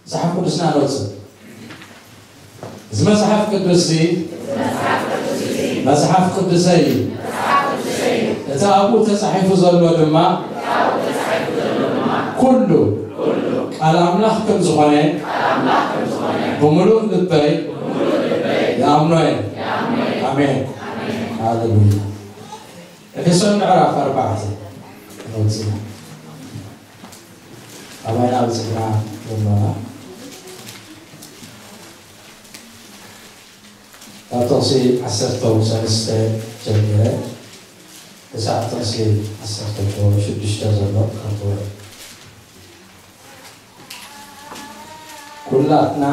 መጽሓፍ ቅዱስና ነውጽእ። እዚ መጽሓፍ ቅዱስ እዚ መጽሓፍ ቅዱሰይ እዩ። እቲ ኣብኡ ተጻሒፉ ዘሎ ድማ ኩሉ ቃል ኣምላኽ ከም ዝኾነ ብምሉእ ልበይ ይኣምኖ እየ። ኣሜን። ሃሌሉያ። ኤፌሶን ምዕራፍ ኣርባዕተ ነውጽእ። ኣባይና ብጽሕና ዘሎና ካብ ጥቕሲ ዓሰርተ ሰለስተ ጀሚረ ክሳዕ ጥቕሲ ዓሰርተ ሽዱሽተ ዘሎ ከንብቦ። ኩላትና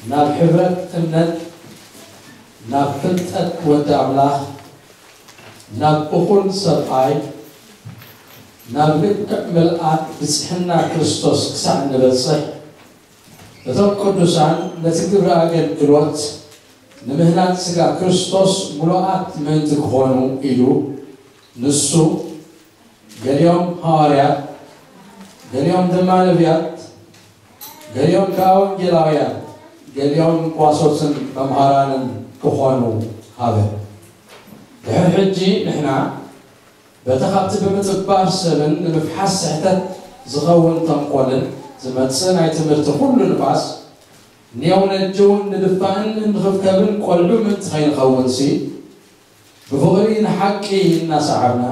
ናብ ሕብረት እምነት፣ ናብ ፍልጠት ወዲ ኣምላኽ፣ ናብ እኹል ሰብኣይ፣ ናብ ልክዕ ምልኣት ብጽሕና ክርስቶስ ክሳዕ እንበጽሕ፣ እቶም ቅዱሳን ነቲ ግብሪ ኣገልግሎት ንምህናጽ ሥጋ ክርስቶስ ምሉኣት ምእንቲ ክኾኑ ኢሉ፣ ንሱ ገሊኦም ሃዋርያት፣ ገሊኦም ድማ ነቢያት፣ ገሊኦም ከኣ ወንጌላውያን፣ ገሊኦም ጓሶትን መምሃራንን ክኾኑ ሃበ። ድሕሪ ሕጂ ንሕና በቲ ካብቲ ብምጥባር ሰብን ንምፍሓስ ስሕተት ዝኸውን ተንኮልን ዝመጽእ ናይ ትምህርቲ ኩሉ ንፋስ፣ ኔው ነጀውን ንድፋእን እንኽብከብን ቆልዑ ምእንቲ ኸይንኸውንሲ፣ ብፍቕሪ ንሓቂ እናሰዓብና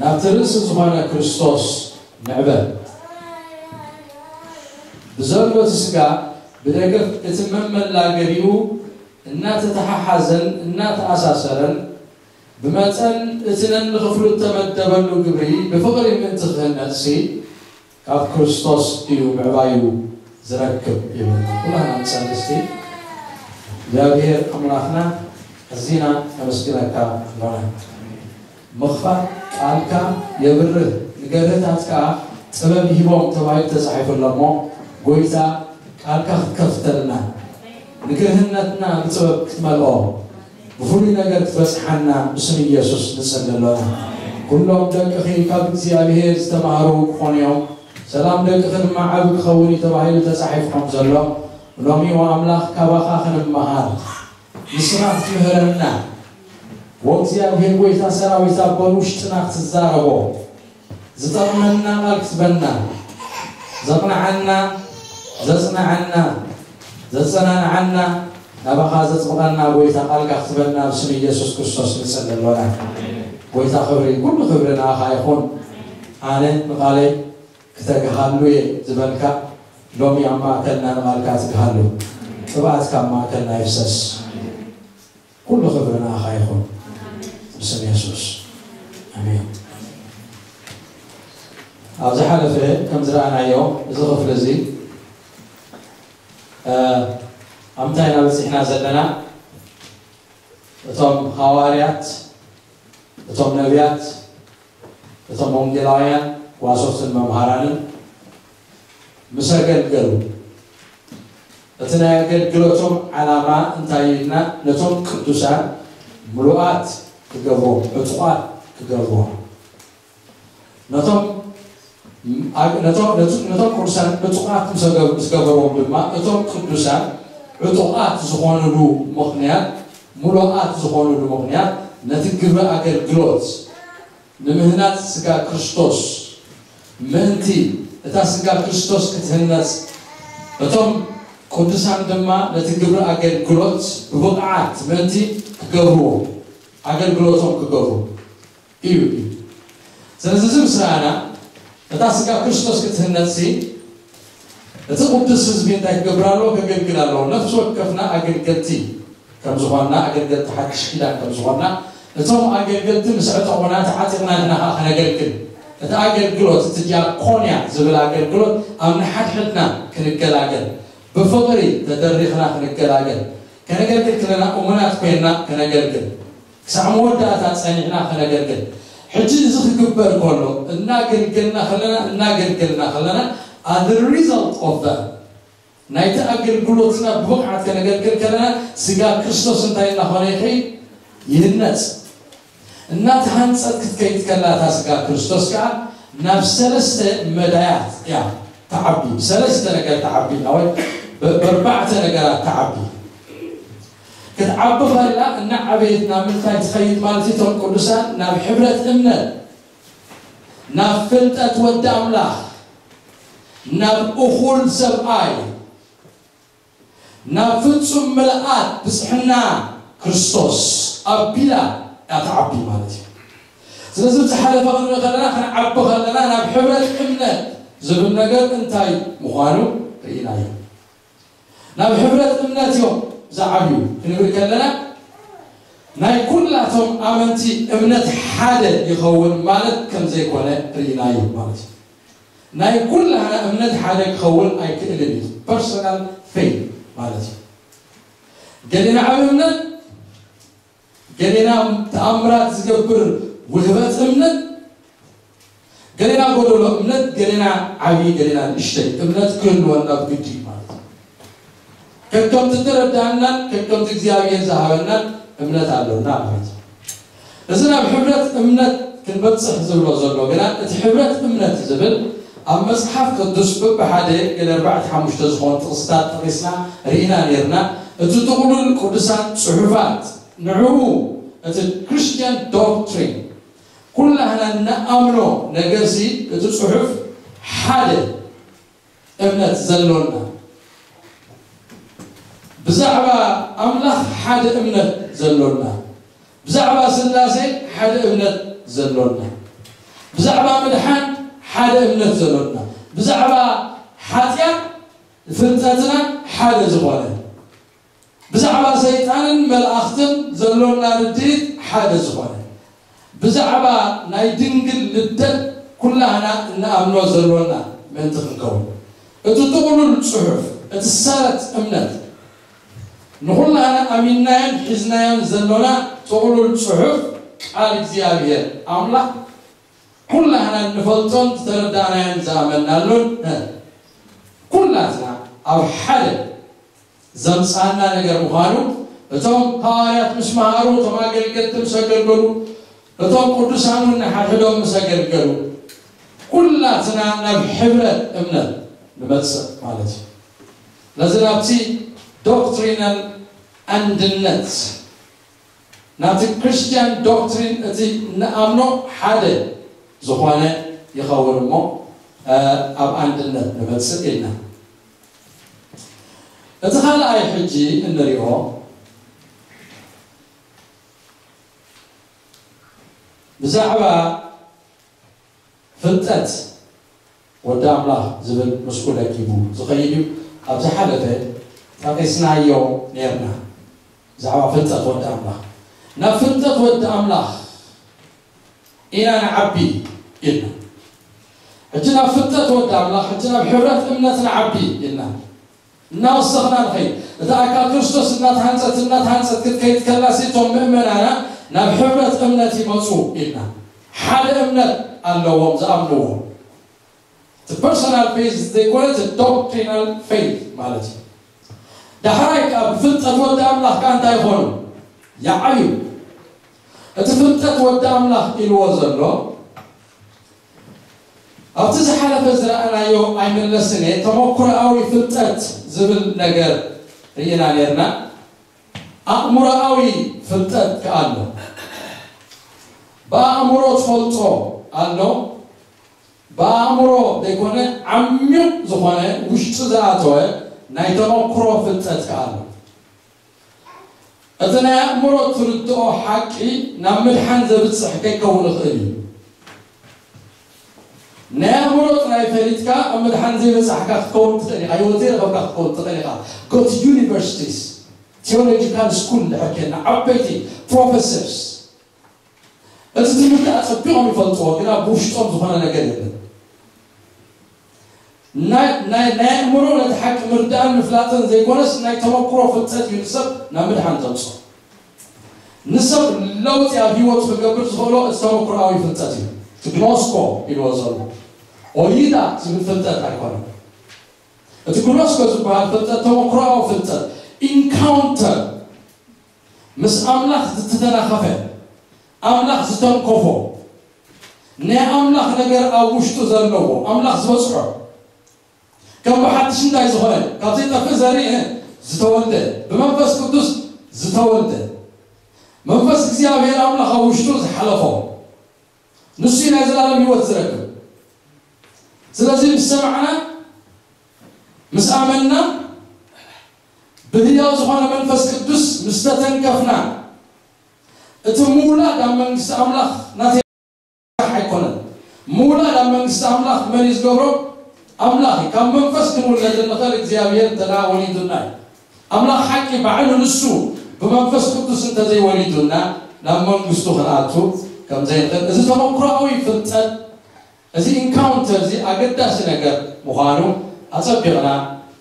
ናብቲ ርእሲ ዝኾነ ክርስቶስ ንዕበል። ብዘሎ እቲ ሥጋ ብደገፍ እቲ መመላገቢኡ እናተተሓሓዘን እናተኣሳሰረን ብመጠን እቲ ነንኽፍሉ እተመደበሉ ግብሪ ብፍቕሪ ምእንቲ ክህነጽሲ ካብ ክርስቶስ እዩ ምዕባዩ ዝረክብ ይብል። ኩላና ንጸሊ እስቲ። እግዚኣብሔር ኣምላኽና ኣዚና ነመስግነካ ኣለና። ምኽፋት ቃልካ የብርህ፣ ንገርህታት ከኣ ጥበብ ይህቦም ተባሂሉ ተጻሒፉ ኣሎ እሞ፣ ጎይታ ቃልካ ክትከፍተልና፣ ንግርህነትና ብጥበብ ክትመልኦ፣ ብፍሉይ ነገር ክትበጽሓና ብስም ኢየሱስ ንጽሊ ኣሎና። ኩሎም ደቅኺ ካብ እግዚኣብሔር ዝተማህሩ ክኾኑ እዮም፣ ሰላም ደቅኺ ድማ ዓቢ ክኸውን እዩ ተባሂሉ ተጻሒፉ ከም ዘሎ፣ ሎሚ ወኣምላኽ ካባኻ ክንመሃር ንስኻ ክትምህረና፣ ወእግዚኣብሔር ጎይታ ሰራዊት ኣቦን ውሽጥና ክትዛረቦ፣ ዝጠቕመና ቃል ክትበና፣ ዘቕንዓና፣ ዘጽንዓና፣ ዘጸናንዓና፣ ናባኻ ዘጽብቐና ጎይታ ቃልካ ክትበና ብስም ኢየሱስ ክርስቶስ ንጽሊ ኣሎና። ጎይታ ክብሪ፣ ኩሉ ክብሪ ንኣኻ ይኹን። ኣነ ንቓለይ ክተግሃሉ እየ ዝበልካ፣ ሎሚ ኣብ ማእከልና ንቓልካ ትግሃሉ። ቅብኣት ካብ ማእከልና ይፍሰስ። ኩሉ ክብሪ ንኣኻ ይኹን። ብስም የሱስ። ኣሜን። ኣብ ዝሓለፈ ከም ዝረኣናዮ፣ እዚ ክፍሊ እዚ፣ እ፣ ኣብ እንታይ ኢና በጺሕና ዘለና? እቶም ሃዋርያት፣ እቶም ነቢያት፣ እቶም ወንጌላውያን፣ ጓሶትን መምሃራንን ምስ ኣገልገሉ፣ እቲ ናይ ኣገልግሎቶም ዓላማ እንታይ እዩ ኢልና፣ ነቶም ቅዱሳን ምሉኣት ክገብሮም፣ ዕጡቓት ክገብሮም። ነቶም፣ ነቶም፣ ነቶም ቅዱሳን ዕጡቓት ምስ ኣገ-፣ ምስ ገበሮም ድማ፣ እቶም ቅዱሳን ዕጡቓት ዝኾኑሉ ምኽንያት፣ ምሉኣት ዝኾኑሉ ምኽንያት፣ ነቲ ግብሪ ኣገልግሎት ንምህናጽ ስጋ ክርስቶስ፣ ምእንቲ እታ ስጋ ክርስቶስ ክትህነጽ፣ እቶም ቅዱሳን ድማ ነቲ ግብሪ ኣገልግሎት ብብቕዓት ምእንቲ ክገብርዎ፣ ኣገልግሎቶም ክገብሩ እዩ። ስለዚ እዚ ምስ ረኣና፣ እታ ስጋ ክርስቶስ ክትህነጽሲ፣ እቲ ቅዱስ ህዝቢ እንታይ ክገብር ኣለዎ? ከገልግል ኣለዎ። ነፍሲ ወከፍና ኣገልገልቲ ከም ዝኾንና፣ ኣገልገልቲ ሓድሽ ኪዳን ከም ዝኾንና፣ እቶም ኣገልገልቲ ምስ ዕጠቑና፣ ተዓጢቕና ንሕና ኸዓ ከነገልግል። እቲ ኣገልግሎት፣ እቲ ዲያኮንያ ዝብል ኣገልግሎት ኣብ ንሓድሕድና ክንገላገል፣ ብፍቕሪ ተደሪኽና ክንገላገል፣ ከነገልግል ከለና እሙናት ኮይንና ከነገልግል፣ ክሳዕ መወዳእታ ጸኒዕና ከነገልግል። ሕጂ እዚ ክግበር ከሎ፣ እናገልገልና ከለና፣ እናገልገልና ከለና፣ as a result of that፣ ናይቲ ኣገልግሎትና ብብቕዓት ከነገልግል ከለና፣ ስጋ ክርስቶስ እንታይ እናኾነ ይኸይድ? ይህነጽ። እናተሃንጸት ክትከይድ ከላ፣ እታ ስጋ ክርስቶስ ከኣ ናብ ሰለስተ መዳያት እያ ትዓቢ፣ ብሰለስተ ነገር ትዓቢ፣ ወይ ብ-፣ ብኣርባዕተ ነገራት ትዓቢ። ክትዓቢ ከላ እናዓበየት ናብ ምንታይ ትኸይድ ማለት እዩ? እቶም ቅዱሳን ናብ ሕብረት እምነት፣ ናብ ፍልጠት ወዲ ኣምላኽ፣ ናብ እኹል ሰብኣይ፣ ናብ ፍጹም ምልኣት ብጽሕና ክርስቶስ ኣቢላ እያ ትዓቢ ማለት እዩ። ስለዚ ብዝሓለፈ ክንርኢ ከለና፣ ክንዓቢ ከለና ናብ ሕብረት እምነት ዝብል ነገር እንታይ ምዃኑ ርኢናዮ። ናብ ሕብረት እምነት እዮም ዝዓብዩ ክንብል ከለና፣ ናይ ኩላቶም ኣመንቲ እምነት ሓደ ይኸውን ማለት ከም ዘይኮነ ርኢናዮ ማለት እዩ። ናይ ኩላህና እምነት ሓደ ክኸውን ኣይክእልን እዩ። ፐርሶናል ፌይት ማለት እዩ። ገሌና ዓቢ እምነት፣ ገሌና ተኣምራት ዝገብር ውህበት እምነት፣ ገሌና ጎደሎ እምነት፣ ገሌና ዓቢ፣ ገሌና ንእሽተይ እምነት ክህልወና ብግዲ እዩ ማለት እዩ። ከከምቲ ተረዳእናን ከከምቲ እግዚኣብሔር ዝሃበናን እምነት ኣለና ማለት እዩ። እዚ ናብ ሕብረት እምነት ክንበጽሕ ዝብሎ ዘሎ ግና፣ እቲ ሕብረት እምነት ዝብል ኣብ መጽሓፍ ቅዱስ በብሓደ ገለ ኣርባዕተ ሓሙሽተ ዝኾኑ ጥቕስታት ጠቒስና ርኢና ነይርና። እቲ ጥቕሉል ቅዱሳት ጽሑፋት፣ ንዕኡ እቲ ክርስትያን ዶክትሪን፣ ኩላህና እንኣምኖ ነገርሲ፣ እቲ ጽሑፍ ሓደ እምነት ዘሎና፣ ብዛዕባ ኣምላኽ ሓደ እምነት ዘሎና፣ ብዛዕባ ስላሴ ሓደ እምነት ዘሎና፣ ብዛዕባ ምድሓን ሓደ እምነት ዘሎና፣ ብዛዕባ ሓጢኣት ፍልጠትና ሓደ ዝኾነ፣ ብዛዕባ ሰይጣንን መላእኽትን ዘሎና ርድኢት ሓደ ዝኾነ፣ ብዛዕባ ናይ ድንግል ልደት ኩላህና እንኣምኖ ዘሎና ምእንቲ ክንከውን፣ እቲ ጥቕሉል ጽሑፍ፣ እቲ ሰረት እምነት፣ ንኹላህና ኣሚንናዮን ሒዝናዮን ዘሎና ጥቕሉል ጽሑፍ ቃል እግዚኣብሔር ኣምላኽ፣ ኩላህና እንፈልጦን ዝተረዳእናዮን ዝኣመንናሉን፣ ኩላትና ኣብ ሓደ ዘምጽኣና ነገር ምዃኑ፣ እቶም ሃዋርያት ምስ መሃሩ፣ እቶም ኣገልገልቲ ምስ ኣገልገሉ፣ እቶም ቅዱሳን እውን ንሓድሕዶም ምስ ኣገልገሉ፣ ኩላትና ናብ ሕብረት እምነት ንመጽእ ማለት እዩ። ነዚ ናብቲ ዶክትሪናል ኣንድነት፣ ናብቲ ክርስትያን ዶክትሪን፣ እቲ እንኣምኖ ሓደ ዝኾነ ይኸውን እሞ፣ እ፣ ኣብ ኣንድነት ንመጽእ ኢልና። እቲ ካልኣይ ሕጂ እንሪኦ ብዛዕባ ፍልጠት ወዲ ኣምላኽ ዝብል ምስኡ ለኪቡ ዝኸይድ እዩ። ኣብ ዝሓለፈ ጠቒስናዮ ነርና። ብዛዕባ ፍልጠት ወዲ ኣምላኽ፣ ናብ ፍልጠት ወዲ ኣምላኽ ኢና ንዓቢ ኢልና። ሕጂ ናብ ፍልጠት ወዲ ኣምላኽ፣ ሕጂ ናብ ሕብረት እምነት ንዓቢ ኢልና። እናወሰኽና ንኸይድ። እቲ ኣካል ክርስቶስ እናተሃንጸት፣ እናተሃንጸት ክትከይድ ከላ፣ እቶም ምእመናና ናብ ሕብረት እምነት ይመጹ ኢልና። ሓደ እምነት ኣለዎም ዝኣምንዎ። እቲ ፐርሶናል ፌዝ ዘይኮነ፣ እቲ ዶክትሪናል ፌዝ ማለት እዩ። ዳሕራይ ከኣ ብፍልጠት ወዲ ኣምላኽ ከኣ እንታይ ይኾኑ? ይዓብዩ። እቲ ፍልጠት ወዲ ኣምላኽ ኢልዎ ዘሎ፣ ኣብቲ ዝሓለፈ ዝረኣናዮ ኣይምለስን እየ። ተመኩሮኣዊ ፍልጠት ዝብል ነገር ርኢና ነርና። ኣእምሮኣዊ ፍልጠት ከኣ ኣሎ። ብኣእምሮ ትፈልጦ ኣሎ። ብኣእምሮ ዘይኮነ፣ ዓሚቕ ዝኾነ፣ ውሽጢ ዝኣተወ ናይ ተመኩሮ ፍልጠት ከኣ ኣሎ። እቲ ናይ ኣእምሮ ትርድኦ ሓቂ ናብ ምድሓን ዘብጽሕ ከይከውን ይኽእል እዩ። ናይ ኣእምሮ ጥራይ ፈሊጥካ ኣብ ምድሓን ዘይበጻሕካ ክትከውን ትኽእል ኢኻ። ህይወት ዘይረኸብካ ክትከውን ትኽእል ኢኻ። Go to universities, theological school እንድሕር ኬድና፣ ዓበይቲ ፕሮፌሰርስ፣ እቲ ትምህርቲ ኣጸቢቖም ይፈልጥዎ፣ ግና ብውሽጦም ዝኾነ ነገር የለን። ናይ፣ ናይ፣ ናይ ኣእምሮ ነቲ ሓቂ ምርዳእን ምፍላጥን ዘይኮነስ፣ ናይ ተመኩሮ ፍልጠት እዩ ንሰብ ናብ ምድሓን ዘምጽኦ። ንሰብ ለውጢ ኣብ ህይወቱ ክገብር ዝኽእሎ እቲ ተመኩሮኣዊ ፍልጠት እዩ። እቲ ግኖስኮ ኢልዎ ዘሎ ኦይዳ ዝብል ፍልጠት ኣይኮነን። እቲ ግኖስኮ ዝበሃል ፍልጠት ተመኩሮኣዊ ፍልጠት፣ ኢንካውንተር፣ ምስ ኣምላኽ ዝተተናኸፈ፣ ኣምላኽ ዝተንከፎ፣ ናይ ኣምላኽ ነገር ኣብ ውሽጡ ዘለዎ፣ ኣምላኽ ዝበጽሖ፣ ከም ብሓድሽ እንታይ ዝኾነ፣ ካብ ዘይጠፍእ ዘርኢ ዝተወልደ፣ ብመንፈስ ቅዱስ ዝተወልደ፣ መንፈስ እግዚኣብሔር ኣምላኽ ኣብ ውሽጡ ዝሓለፎ፣ ንሱ እዩ ናይ ዘላለም ህይወት ዝረክብ። ስለዚ ምስ ሰማዕና፣ ምስ ኣመንና፣ ብህያው ዝኾነ መንፈስ ቅዱስ ምስ ተተንከፍና፣ እቲ ምውላድ ኣብ መንግስቲ ኣምላኽ ናተይ ኣይኮነን። ምውላድ ኣብ መንግስቲ ኣምላኽ መን እዩ ዝገብሮ? ኣምላኽ እዩ። ካብ መንፈስ ክንውለድ እንኽእል እግዚኣብሔር እንተ ደኣ ወሊዱና እዩ። ኣምላኽ ሓቂ ባዕሉ ንሱ ብመንፈስ ቅዱስ እንተዘይወሊዱና ናብ መንግስቱ ክንኣቱ ከም ዘይንኽእል፣ እዚ ተመክሮኣዊ ፍልጠት፣ እዚ ኢንካውንተር እዚ ኣገዳሲ ነገር ምዃኑ ኣጸቢቕና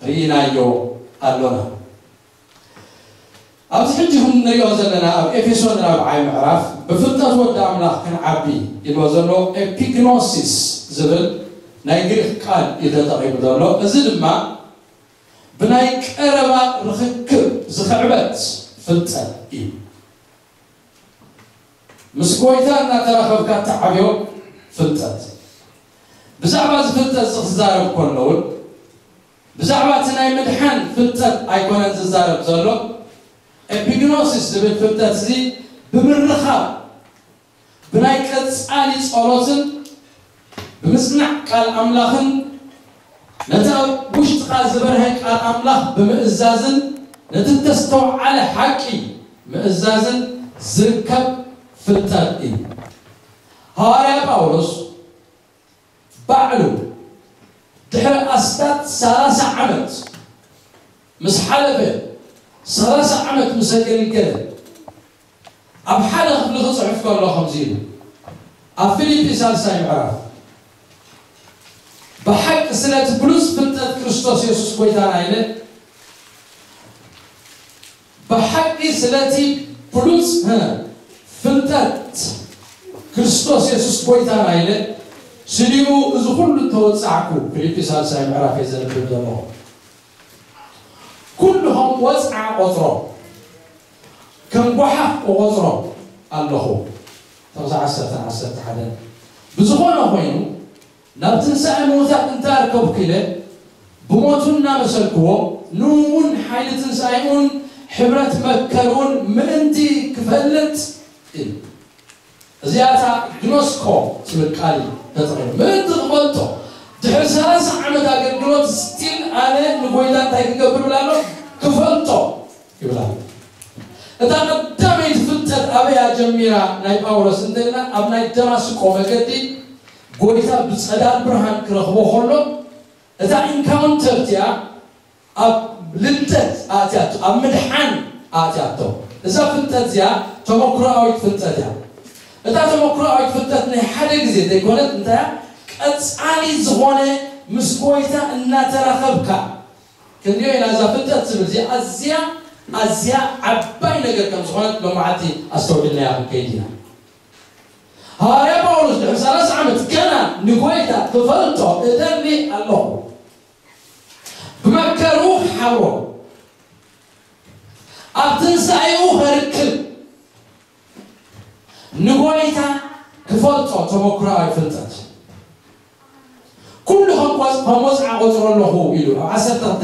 ርኢናዮ ኣሎና። ኣብዚ ሕጂ ክንሪኦ ዘለና ኣብ ኤፌሶን ራብዓይ ምዕራፍ ብፍልጠት ወዲ ኣምላኽ ክንዓቢ ኢልዎ ዘሎ ኤፒግኖሲስ ዝብል ናይ ግሪክ ቃል እዩ ተጠቒሙ ዘሎ። እዚ ድማ ብናይ ቀረባ ርኽክብ ዝኽዕበት ፍልጠት እዩ። ምስ ጎይታ እናተራኸብካ እትዓብዮ ፍልጠት። ብዛዕባ እዚ ፍልጠት እዚ ክዛረብ ከሎ እውን ብዛዕባ እቲ ናይ ምድሓን ፍልጠት ኣይኮነን ዝዛረብ ዘሎ። ኤፒግኖሲስ ዝብል ፍልጠት እዚ ብምርኻብ፣ ብናይ ቀጻሊ ጸሎትን ብምጽናዕ ቃል ኣምላኽን፣ ነቲ ኣብ ውሽጥኻ ዝበርሀ ቃል ኣምላኽ ብምእዛዝን ነቲ እተስተውዓለ ሓቂ ምእዛዝን ዝርከብ ፍልጠት እዩ። ሃዋርያ ጳውሎስ ባዕሉ ድሕሪ ኣስታት ሰላሳ ዓመት ምስ ሓለፈ፣ ሰላሳ ዓመት ምስ ኣገልገለ፣ ኣብ ሓደ ክፍሊ ክጽሕፍ ከሎ ከምዚ ኢሉ፣ ኣብ ፊልጲ ሳልሳይ ምዕራፍ፣ "ብሓቂ ስለቲ ብሉጽ ፍልጠት ክርስቶስ የሱስ ጎይታና" ኢለ፣ ብሓቂ ስለቲ ብሉጽ፣ እ፣ ፍልጠት ክርስቶስ የሱስ ጎይታና ኢለ፣ ስሊሙ እዚ ኩሉ ተወጻዕኩ። ፊልጲ ሳልሳይ ምዕራፍ እየ ዘንብብ ዘለኹ። ኩሉ ከም ወጽዓ ቆጽሮ፣ ከም ጓሓፍ ቆጽሮ ኣለኹ። ጥቕሲ ዓሰርተ፣ ዓሰርተ ሓደ። ብዝኾነ ኮይኑ፣ ናብ ትንሳኤ ምዉታት እንታይ ኣርከብኩ ኢለ፣ ብሞቱ እናመሰልክዎ፣ ንእኡ እውን ሓይሊ ትንሳኤኡን ሕብረት መከርኡን ምእንቲ ክፈልጥ ኢሉ። እዚኣታ ግኖስኮ ትብል ቃል እዩ ተጠቒሙ። ምእንቲ ክፈልጦ፣ ድሕሪ ሰላሳ ዓመት ኣገልግሎት ስቲል ኣነ ንጎይታ እንታይ ክገብር ይብል ኣሎ? ክፈልጦ ይብል ኣሎ። እታ ቀዳመይቲ ፍልጠት ኣበያ ጀሚራ ናይ ጳውሎስ እንተልና፣ ኣብ ናይ ደማስቆ መገዲ ጎይታ ብጸዳል ብርሃን ክረኽቦ ከሎ፣ እታ ኢንካውንተር እቲኣ ኣብ ልደት ኣትያቶ፣ ኣብ ምድሓን ኣትያቶ። እዛ ፍልጠት እዚኣ ተመክሮኣዊት ፍልጠት እያ። እታ ተመክሮኣዊት ፍልጠት ናይ ሓደ ግዜ ዘይኮነት፣ እንታይ እያ? ቀጻሊ ዝኾነ ምስ ጎይታ እናተራኸብካ ክንሪኦ ኢና። እዛ ፍልጠት ዝብል እዚኣ ኣዝያ፣ ኣዝያ ዓባይ ነገር ከም ዝኾነት ሎማዓልቲ ኣስተውዒልናያ ክንከይድ ኢና። ሃዋርያ ጳውሎስ ድሕሪ ሰላሳ ዓመት ገና ንጎይታ ክፈልጦ እደሊ ኣለኹ፣ ብመከርኡ ክሓብሮ፣ ኣብ ትንሳኤኡ ከርክብ፣ ንጎይታ ክፈልጦ ተመክሮኣዊ ፍልጠት። ኩሉ ከም ቆጽ-፣ ከም ወጽዓ ቆጽሮ ኣለኹ ኢሉ ኣብ ዓሰርተ ክልተ፣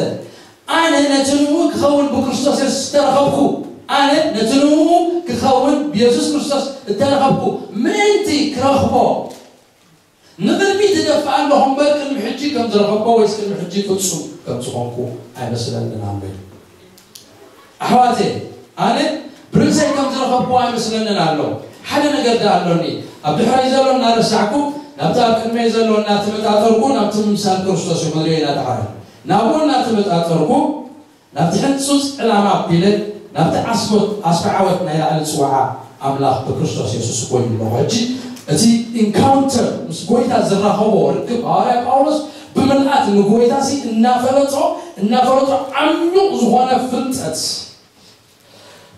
ኣነ ነቲ ንኡ ክኸውን ብክርስቶስ የሱስ ዝተረኸብኩ፣ ኣነ ነቲ ንኡ ክኸውን ብየሱስ ክርስቶስ እተረኸብኩ ምእንቲ ክረኽቦ፣ ንቕድሚት እደፍእ ኣለኹ እምበር፣ ቅድሚ ሕጂ ከም ዝረኸብኩ ወይስ ቅድሚ ሕጂ ፍጹም ከም ዝኾንኩ ኣይመስለንን ኣሎ። ኣሕዋተይ፣ ኣነ ብርእሰይ ከም ዝረኸብኩ ኣይመስለንን ኣሎ። ሓደ ነገር ደኣ ኣሎኒ። ኣብ ድሕረይ ዘሎ እናረሳዕኩ፣ ናብቲ ኣብ ቅድመይ ዘሎ እናተመጣጠርኩ፣ ናብቲ ምምሳል ክርስቶስ እዩ ክንሪኦ ኢና ደሓር። ናብኡ እናተመጣጠርኩ፣ ናብቲ ሕንጹጽ ዕላማ ኣቢለ፣ ናብቲ ዓስቦት፣ ዓስቢ ዓወት ናይ ላዕሊ ጽዋዓ ኣምላኽ ብክርስቶስ የሱስ ኮይኑ ኣለኹ። ሕጂ እቲ ኢንካውንተር ምስ ጎይታ ዝራኸቦ ርክብ ሃዋርያ ጳውሎስ ብምልኣት ንጎይታሲ እናፈለጦ፣ እናፈለጦ ዓሚቕ ዝኾነ ፍልጠት፣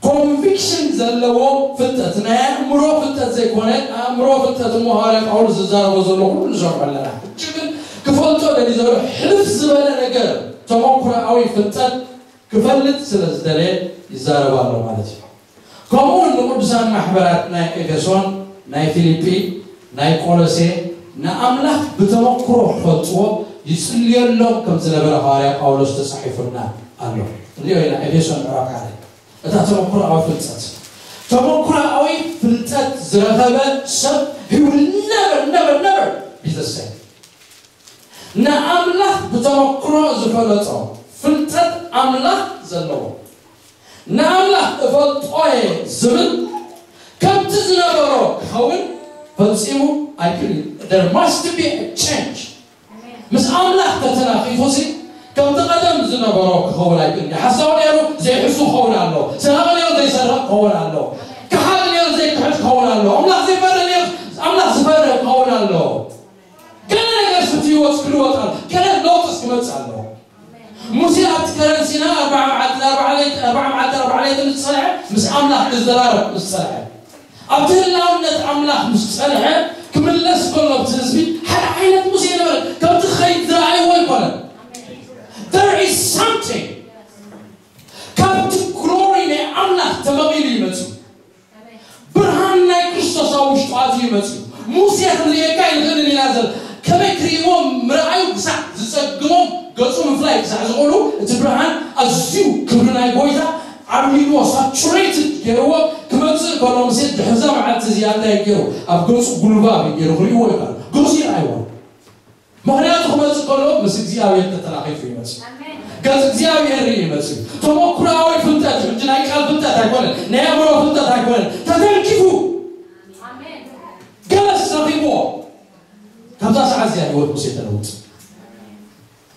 ኮንቪክሽን ዘለዎ ፍልጠት፣ ናይ ኣእምሮ ፍልጠት ዘይኮነ፣ ኣእምሮ ፍልጠት እሞ ሃዋርያ ጳውሎስ ዝዛረቦ ዘሎ ኩሉ ንሰርሖ ኣለና። ሕጂ ግን ክፈልጦ ደሊ ዘሎ ሕልፍ ዝበለ ነገር፣ ተመኩሮኣዊ ፍልጠት ክፈልጥ ስለ ዝደለየ ይዛረብ ኣሎ ማለት እዩ። ከምኡ እውን ንቅዱሳን ማሕበራት ናይ ኤፌሶን፣ ናይ ፊልጲ፣ ናይ ቆሎሴ ንኣምላኽ ብተመክሮ ክፈልጥዎ፣ ይጽልየሎም ከም ዝነበረ ሃዋርያ ጳውሎስ ተጻሒፉልና ኣሎ። ንሪኦ ኢና ኤፌሶን ምዕራፍ ሓደ። እታ ተመኩሮኣዊ ፍልጠት፣ ተመኩሮኣዊ ፍልጠት ዝረኸበ ሰብ he will never, never, never be the same። ንኣምላኽ ብተመክሮ ዝፈለጦ፣ ፍልጠት ኣምላኽ ዘለዎ፣ ንኣምላኽ እፈልጦ እየ ዝብል፣ ከምቲ ዝነበሮ ክኸውን ፈጺሙ ኣይክእልን። There must be a change። ምስ ኣምላኽ ተተናኺፉ ሲ ከምቲ ቀደም ዝነበሮ ክኸውን ኣይክእልን። ሓሳዊ ነይሩ ዘይሕሱ ክኸውን ኣሎ። ሰራቂ ነይሩ ዘይሰርቕ ክኸውን ኣሎ። ከሓዲ ነይሩ ዘይክሕድ ክኸውን ኣሎ። ኣምላኽ ዘይፈርድ ነይሩ ኣምላኽ ዝፈርድ ክኸውን ኣሎ። ገለ ነገር ስቲ ህይወት ክልወጥ ኣሎ። ገለ ለውጥስ ክመጽእ ኣሎ። ሙሴ ኣብቲ ከረን ሲና ኣርባዓ መዓልቲ ኣርባዓ ለይቲ ኣርባዓ መዓልቲ ኣርባዓ ለይቲ ምስ ጸንሐ፣ ምስ ኣምላኽ ክዘራረብ ምስ ጸንሐ፣ ኣብቲ ህላውነት ኣምላኽ ምስ ጸንሐ፣ ክምለስ ከሎ ኣብቲ ህዝቢ ሓደ ዓይነት ሙሴ ነበረ። ከምቲ ክኸይድ ዝረኣይዎ ኣይኮነን። There is something። ካብቲ ግሎሪ ናይ ኣምላኽ ተመቒሉ ይመጽእ። ብርሃን ናይ ክርስቶስ ኣብ ውሽጡ ኣትዩ ይመጽእ። ሙሴ ክንርእየካ ኣይንኽእልን ኢና ዘል ከመይ ክርእይዎ ምርኣዩ ክሳዕ ዝጸግሞም፣ ገጹ ምፍላይ ክሳዕ ዝኽእሉ፣ እቲ ብርሃን ኣዝዩ ክብሪ ናይ ጎይታ ዓብሊልዎ፣ ሳቹሬትድ ገይርዎ ክመጽእ ከሎ፣ ሙሴ ድሕርዛ መዓልቲ እዚኣ እንታይ ገይሩ? ኣብ ገጹ ጉልባብ ገይሩ ክርእይዎ ይኽእል። ገጹ ይርኣይዎ። ምኽንያቱ ክመጽእ ከሎ ምስ እግዚኣብሔር ተተናኺፉ ይመጽእ። ኣሜን። ገጽ እግዚኣብሔር ርኢ ይመጽእ። ተመኩሮኣዊ ፍልጠት፣ ሕጂ ናይ ቃል ፍልጠት ኣይኮነን፣ ናይ ኣእምሮ ፍልጠት ኣይኮነን፣ ተተንኪፉ ኣሜን። ገለስ ረኺብዎ። ካብዛ ሰዓት እዚኣ ህይወት ሙሴ ተለውጥ።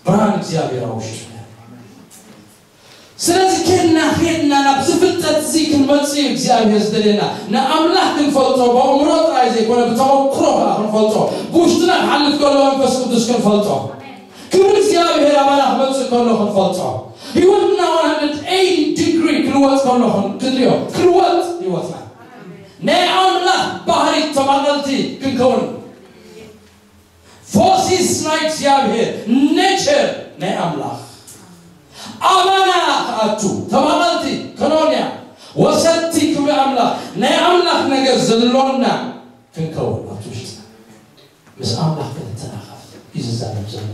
ብርሃን እግዚኣብሔር ኣብ ውሽጡ። ስለዚ ኬድና ኬድና ናብዚ ፍልጠት እዚ ክንመጽእ እዩ እግዚኣብሔር ዝደልየና። ንኣምላኽ ክንፈልጦ ብኣእምሮ ጥራይ ዘይኮነ ብተመክሮ ከዓ ክንፈልጦ፣ ብውሽጥና ክሓልፍ ከሎ መንፈስ ቅዱስ ክንፈልጦ። ክብሪ እግዚኣብሔር ኣባና ክመጽእ ከሎ ክንፈልጦ። ህይወትና one hundred eighty ዲግሪ ክልወጥ ከሎ ክን- ክንሪኦ። ክልወጥ ህይወትና። ናይ ኣምላኽ ባህሪ ተማቐልቲ ክንከውን። ፎሲስ ናይ እግዚኣብሔር፣ ኔቸር ናይ ኣምላኽ ኣባና ክኣቱ፣ ተማቐልቲ ከኖንያ፣ ወሰድቲ ክብሪ ኣምላኽ፣ ናይ ኣምላኽ ነገር ዘሎና ክንከውን ኣብቲ ውሽጥና ምስ ኣምላኽ ክንተናኸፍ እዩ ዝዛረብ ዘሎ።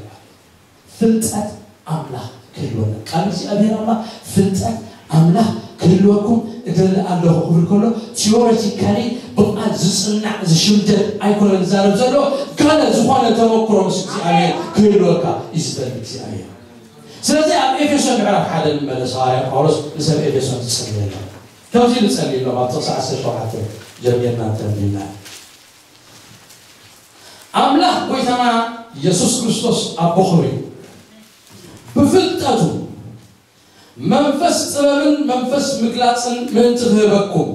ፍልጠት ኣምላኽ ክህልወና። ቃል እግዚኣብሔር ኣምላኽ ፍልጠት ኣምላኽ ክህልወኩም እደሊ ኣለኹ ክብል ከሎ፣ ቲዮሬቲካሊ ብቓል ዝጽናዕ ዝሽምደድ ኣይኮነን ዝዛረብ ዘሎ። ገለ ዝኾነ ተመክሮ ምስ እግዚኣብሔር ክህልወካ እዩ ዝደሊ እግዚኣብሔር። ስለዚ ኣብ ኤፌሶን ምዕራፍ ሓደ ንመለስ። ሃዋርያ ጳውሎስ ንሰብ ኤፌሶን ዝጸልየሎም፣ ከምዚ ኢሉ ጸልየሎም፣ ኣብ ጥቕሲ ዓሰርተ ሸውዓተ ጀሚርና እንተንቢብና፣ ኣምላኽ ጎይታና የሱስ ክርስቶስ ኣቦ ኽብሪ ብፍልጠቱ መንፈስ ጥበብን መንፈስ ምግላጽን ምእንቲ ክህበኩም፣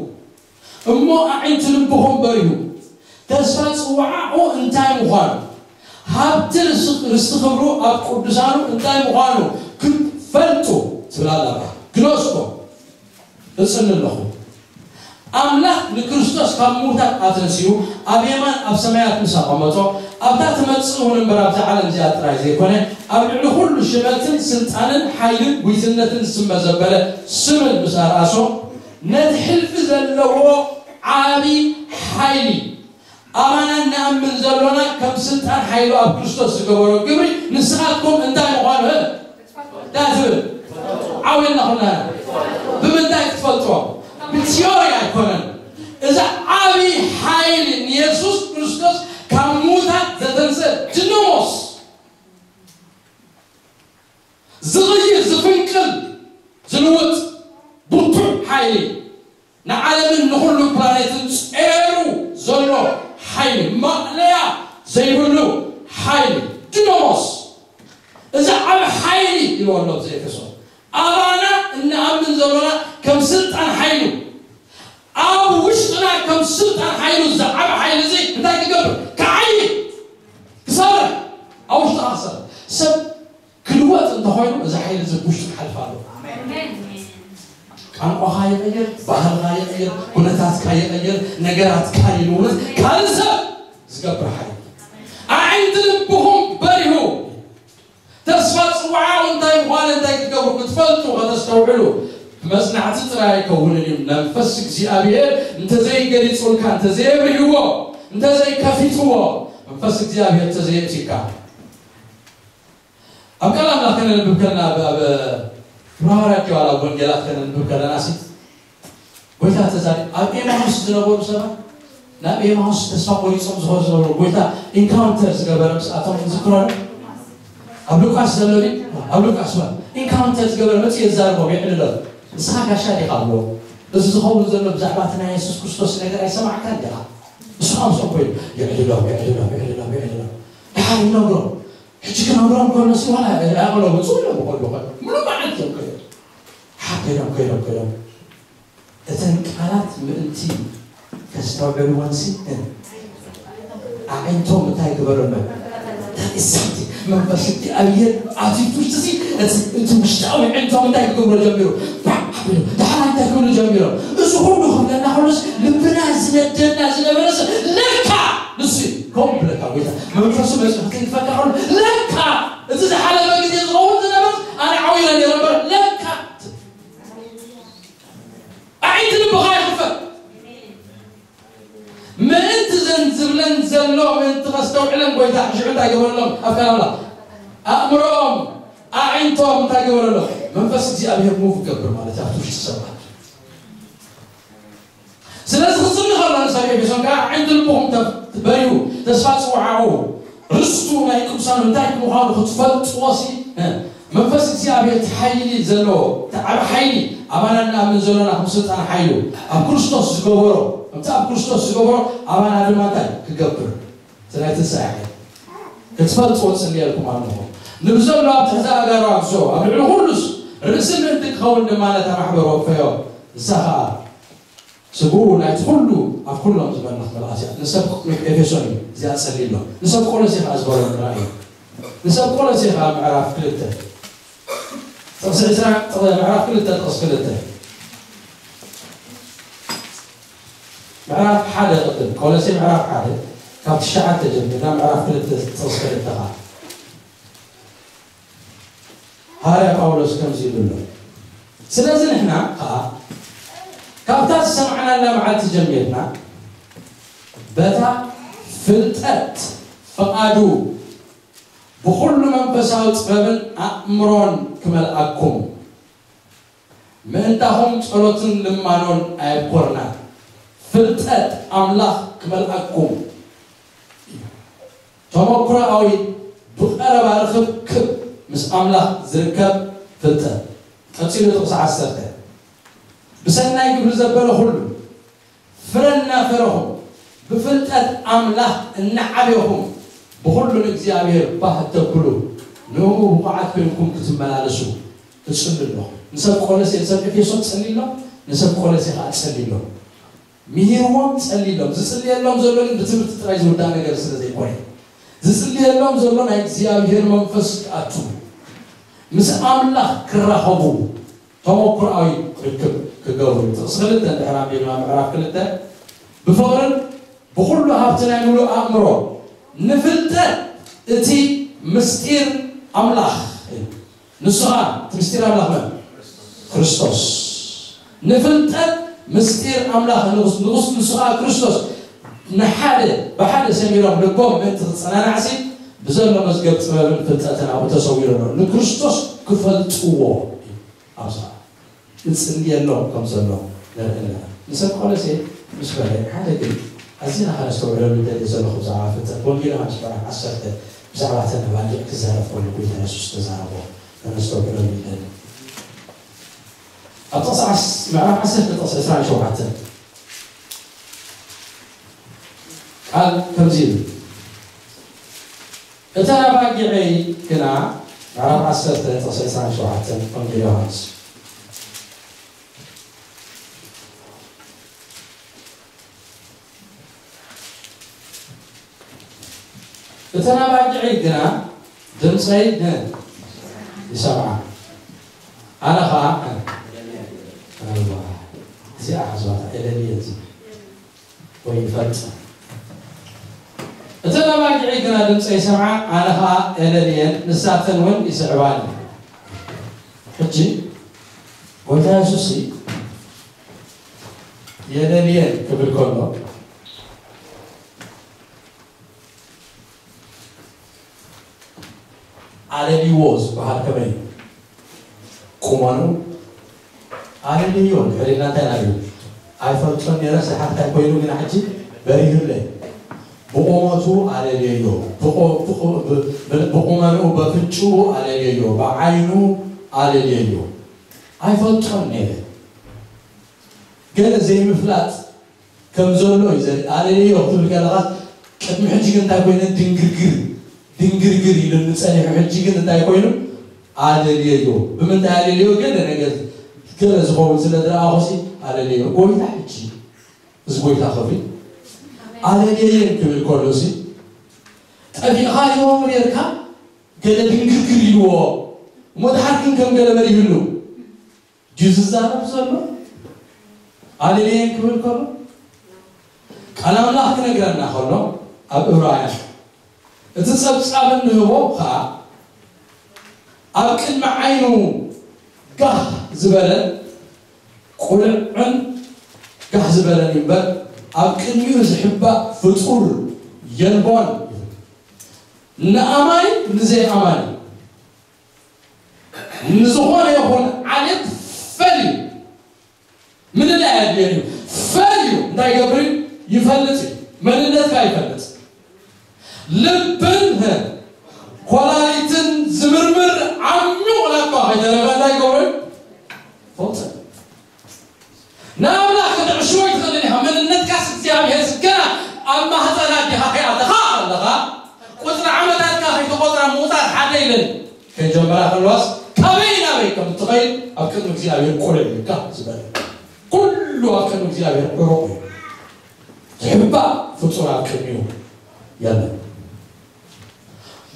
እሞ ኣዒንቲ ልብኹም በሪሁ፣ ተስፋ ጽዋዓኡ እንታይ ምዃኑ፣ ሃብቲ ርስ- ርስቲ ክብሩ ኣብ ቅዱሳኑ እንታይ ምዃኑ ክትፈልጡ ትብል ኣላ። ግኖስኮ እጽሊ ኣለኹ። ኣምላኽ ንክርስቶስ ካብ ምዉታት ኣተንሲኡ ኣብ የማን ኣብ ሰማያት ምስ ኣቐመጦ፣ ኣብታ ትመጽእ እውን እምበር ኣብዛ ዓለም እዚኣ ጥራይ ዘይኮነ፣ ኣብ ልዕሊ ኩሉ ሽመትን ስልጣንን ሓይልን ጉይትነትን ዝስመ ዘበለ ስምን ምስ ኣርኣሶ፣ ነቲ ሕልፊ ዘለዎ ዓቢ ሓይሊ ኣባና እንኣምን ዘሎና ከም ስልጣን ሓይሉ ኣብ ክርስቶስ ዝገበሮ ግብሪ ንስኻትኩም እንታይ ምዃኑ እንታይ ትብል? ዓው ኢልና ኩልና ብምንታይ ክትፈልጥዎ? ብቲዮሪ ኣይኮነን። እዚ ዓቢ ሓይሊ ንየሱስ ክርስቶስ ካብ ምዉታት ዘተንሰ ድኖሞስ ዝቕይር፣ ዝፍንቅል፣ ዝልውጥ ብርቱዕ ሓይሊ፣ ንዓለምን ንኹሉ ፕላኔትን ጸሩ ዘሎ ሓይሊ፣ ማእለያ ዘይብሉ ሓይሊ፣ ድኖሞስ። እዚ ዓቢ ሓይሊ ኢልዎ ኣሎ ኣብዚ ኤፌሶን። ኣባና እንኣምን ዘሎና ከም ስልጣን ሓይሉ፣ ኣብ ውሽጥና ከም ስልጣን ሓይሉ፣ እዚ ዓቢ ሓይሊ እዚ እንታይ ክገብር? ክዓይል፣ ክሰርሕ፣ ኣብ ውሽጥና ክሰርሕ። ሰብ ክልወጥ እንተኾይኑ፣ እዚ ሓይሊ እዚ ብውሽጡ ክሓልፍ ኣለዎ። ኣሜን። ቋንቋኻ ይቕይር፣ ባህልኻ ይቕይር፣ ኩነታትካ ይቕይር፣ ነገራትካ ይልውጥ። ካልእ ሰብ ዝገብር ሓይሊ። ኣዒንቲ ልብኹም በሪሁ፣ ተስፋ ጽዋዓኡ እንታይ ምዃነ እንታይ ክትገብሩ ክትፈልጡ ከተስተውዕሉ፣ ብመጽናዕቲ ጥራይ ኣይከውንን እዩ። መንፈስ እግዚኣብሔር እንተዘይገሊጹልካ፣ እንተዘየብርህዎ፣ እንተዘይከፊትዎ፣ መንፈስ እግዚኣብሔር እንተዘየእትዩካ፣ ኣብ ቃል ኣምላኽ ከነንብብ ከለና ኣብ ኣብ ሐዋርያት ዮሐንስ ኣብ ወንጌላት ከነንብብ ከለና ሲ ጎይታ ተዛሪ ኣብ ኤማሁስ ዝነበሩ ሰባት ናብ ኤማሁስ ተስፋ ቆሪጾም ዝኾኑ ዝነበሩ ጎይታ ኢንካውንተር ዝገበረ ምስኣቶም ዝክሮ ኣብ ሉቃስ ዘሎ ድዩ? ኣብ ሉቃስ ዋ ኢንካውንተር ዝገበረ መጽኡ የዛርቦም የዕልሎም። ንስኻ ጋሻ ዲኻ ኣብሎ እዚ ዝኸውን ዘሎ ብዛዕባ እቲ ናይ የሱስ ክርስቶስ ነገር ኣይሰማዕካን ዲኻ? ንሱ ካብ ምስኦም ኮይኑ የዕልሎም የዕልሎም የዕልሎም የዕልሎም ድሓር ይነግሮም ሕጂ ክነግሮም ከሎ ሲ ዋላ ኣቕሎ ውፁ ኢሎም ይኸዱ ኸ ምሉ መዓልቲ እዮም ከይዶም ሓ ከይዶም ከይዶም ከይዶም እተን ቃላት ምእንቲ ከስተውዕልወን ሲ ኣዒንቶም እንታይ ግበረሎም? That is something። መንፈስ እግዚኣብሔር ኣብዚ ውሽጢ ሲ እቲ ውሽጣዊ ኣዒንቶም እንታይ ክገብሮ ጀሚሩ? ደሓን እንታይ ክብሉ ጀሚሮም? እዚ ሁሉ ክብለና ከሎስ ልብና ዝነደና ዝነበረስ ለካ ንሱ እዩ። ከምኡ ብለካ ጎይታ መንፈሱ መፅኡ ክትንፈካ ከሎ ለካ እቲ ዝሓለፈ ግዜ ዝኸውን ዝነበርስ ኣነ ዓው ኢለ ነይረ እምበር ለካ ኣዒንቲ ልብኻ ይኽፈት። ምእንቲ ዘን ዝብለን ዘሎ ምእንቲ ከስተውዕለን ጎይታ ሽዑ እንታይ ገበረሎም? ኣብ ካላላ ኣእምሮኦም ኣዒንቶም እንታይ ገበረሎም? መንፈስ እግዚኣብሔር ሙቭ ገብር ማለት ኣብቲ ውሽጢ ሰባት ስለዚ ክጽሊ ከሎ ንሰብ ኤፌሶን ከዓ ኣዒንቲ ልብኹም በርዩ ተስፋ ጽውዓኡ ርስቱ ናይ ቅዱሳን እንታይ ምዃኑ ክትፈልጥዎ ሲ መንፈስ እግዚኣብሔር እቲ ሓይሊ ዘለዎ እቲ ዓብ ሓይሊ ኣባና እናምን ዘለና ከም ስልጣን ሓይሉ ኣብ ክርስቶስ ዝገበሮ ከምቲ ኣብ ክርስቶስ ዝገበሮ ኣባና ድማ እንታይ ክገብር እቲ ናይ ትንሳኤ ሓይሊ ክትፈልጥዎ ጽልየልኩም ኣለኹ ንብዘሎ ኣብ ትሕቲ ኣጋሩ ኣግዝኦ ኣብ ልዕሊ ኩሉስ ርእሲ ምእንቲ ክኸውን ድማ ነታ ማሕበር ወፈዮ ንሳ ኸኣ ስግኡ ናይቲ ኩሉ ኣብ ኩሎም ዝበልኽ መልኣስ እያ ንሰብ ኤፌሶን እዩ እዚኣ ጸሊሎ ንሰብ ቆሎሴ ኸዓ ዝበሎ ንራእዩ ንሰብ ቆሎሴ ኸዓ ምዕራፍ ክልተ ጥቕሲ ዕስራ ምዕራፍ ክልተ ጥቕሲ ክልተ ምዕራፍ ሓደ ቅድም ቆሎሴ ምዕራፍ ሓደ ካብ ትሽዓተ ጀሚርና ምዕራፍ ክልተ ጥቕሲ ክልተ ኸዓ ሃዋርያ ጳውሎስ ከምዚ ይብል ኣሎ ስለዚ ንሕና ከዓ ካብታ ዝሰማዕናላ መዓልቲ ጀሚርና በታ ፍልጠት ፍቓዱ ብኹሉ መንፈሳዊ ጥበብን ኣእምሮን ክመልኣኩም ምእንታኹም ጸሎትን ልማኖን ኣየብኮርናን ፍልጠት ኣምላኽ ክመልኣኩም ተመክሮኣዊ ብቐረባ ርኽብክብ ምስ ኣምላኽ ዝርከብ ፍልጠት ቀጺሉ ጥቕሲ ዓሰርተ ብሰናይ ግብሪ ዘበለ ኩሉ ፍረ እናፈረኹም ብፍልጠት ኣምላኽ እናዓበኹም ብኹሉ ንእግዚኣብሔር ባህ እተብሉ ንእኡ ብቑዓት ኮይንኩም ክትመላለሱ እጽሊ ኣለኹ ንሰብ ቆለሴ ንሰብ ኤፌሶን ጸሊሎም ንሰብ ቆለሴ ከዓ ጸሊሎም ምሂርዎም ጸሊሎም ዝጽልየሎም ዘሎ ግን ብትምህርቲ ጥራይ ዝውዳእ ነገር ስለ ዘይኮነ ዝጽልየሎም ዘሎ ናይ እግዚኣብሔር መንፈስ ክኣቱ ምስ ኣምላኽ ክራኸቡ ተመኩሮኣዊ ርክብ ክገብሩ እዩ። ጥቕሲ ክልተ እንድሕር ኣንቢብና ምዕራፍ ክልተ ብፍቕርን ብኹሉ ሃብቲ ናይ ምሉእ ኣእምሮ ንፍልጠት እቲ ምስጢር ኣምላኽ እዩ። ንሱ ኸዓ እቲ ምስጢር ኣምላኽ መን? ክርስቶስ። ንፍልጠት ምስጢር ኣምላኽ ንጉስ ንጉስ ንሱ ኸዓ ክርስቶስ ንሓደ ብሓደ ሰሚሮም ልቦም ምእንቲ ክጸናናዕሲ ብዘሎ መዝገብ ጥበብን ፍልጠትን ኣብኡ ተሰዊሩ ኣሎ። ንክርስቶስ ክፈልጥዎ እዩ። ኣብዛ እጽልየሎም ከም ዘሎ ንርኢ ኣለና። ንሰብ ቆሎሴ ምስ በለ ሓደ ግን ኣዝና ከነስተውዕለሉ ንደሊ ዘለኹ ብዛዕባ ፍልጠት ወንጌል ዮሃንስ ምዕራፍ ዓሰርተ ብዛዕባ ተን ኣባጊዕ ክዛረብ ከሎ ጎይታ የሱስ ዝተዛረቦ ከነስተውዕለሉ ንደሊ። ኣብ ጥቕሲ ዓስ- ምዕራፍ ዓሰርተ ጥቕሲ ዕስራን ሸውዓተን ቃል ከምዚ ይብል እተን ኣባጊዐይ ግና ምዕራፍ ዓሰርተ ጥቕሲ ዕስራን ሸውዓተን ወንጌል ዮሃንስ እተን ኣባጊዐይ ግና ድምፀይ ይሰምዓ ኣነ ኸዓ እዚኣ ሓዝዋታ ኤለልየ ዝብል ወይ ይፈልጥ እተን ኣባጊዐይ ግና ድምፀ ይሰምዓ ኣነ ከዓ የለልየን ንሳተን እውን ይስዕባኒ ሕጂ ጎይታ የሱስ የለልየን ክብል ከሎ ኣለልይዎ ዝበሃል ከመይ እዩ? ቁመኑ ኣለልዮ። ድሕሪና እንታይ ኢና ንብል? ኣይፈልጦን ነይረ፣ ሰሓት እንታይ ኮይኑ ግና ሕጂ በሪሁለይ። ብቑመቱ ኣለልዮ፣ ብቑ- ብቑ- ብ- ብ- ብቑመንኡ በፍጭኡ ኣለልዮ፣ ብዓይኑ ኣለልዮ። ኣይፈልጦን ነይረ። ገለ ዘይምፍላጥ ከም ዘሎ እዩ ዘርኢ። ኣለልዮ ክትብል ከለኻ ቅድሚ ሕጂ ግን እንታይ ኮይነ? ድንግርግር ድንግርግር ኢሉኒ ጸኒሑ፣ ሕጂ ግን እንታይ ኮይኑ? ኣለልዮ። ብምንታይ ኣለልዮ? ገለ ነገር ገለ ዝኸውን ስለ ዝረኣኹሲ ኣለልዮ። ጎይታ ሕጂ እዚ ጎይታ ክብሪ ኣለልየን ክብል ከሎሲ ጠፊእኻ ይኸውን ነርካ። ገለ ድንግርግር ኢልዎ እሞ ድሓር ግን ከም ገለ በሪህሉ ድዩ ዝዛረብ ዘሎ? ኣለልየን ክብል ከሎ ቃል ኣምላኽ ክነግረና ከሎ ኣብ እብራውያን እቲ ጸብጻብ እንህቦ ከኣ ኣብ ቅድሚ ዓይኑ ጋህ ዝበለን ቁልዕን ጋህ ዝበለን እዩ እምበር ኣብ ቅድሚኡ ዝሕባእ ፍጡር የልቦን። ንኣማኒ ንዘይኣማኒ ንዝኾነ ይኹን ዓሌት ፈልዩ ምልላይ ኣድልየን እዩ። ፈልዩ እንታይ ይገብር እዩ? ይፈልጥ እዩ። መንነትካ ይፈልጥ። ልብን ኮላሊትን ዝምርምር ዓሚቑ ናባ ከይተረፈ እንታይ ይገብር እዩ? ፈልጥ። ንኣምላኽ ክትዕሽዎ ኣይትኽእልን ኢኻ። መንነትካስ እግዚኣብሔር ገና ኣብ ማህፀን ኣዴኻ ከይኣተኻ ኣለኻ። ቁፅሪ ዓመታትካ ከይተቆፅራ ምቁፃር ሓደ ኢለን ከይጀመራ ከለዋስ ካበይ ናበይ ከም እትኸይድ ኣብ ቅድሚ እግዚኣብሔር ቁልዕ ኢልካ ዝበለ ኩሉ ኣብ ቅድሚ እግዚኣብሔር ዕሩቕ እዩ። ዝሕባእ ፍጡር ኣብ ቅድሚኡ የለን።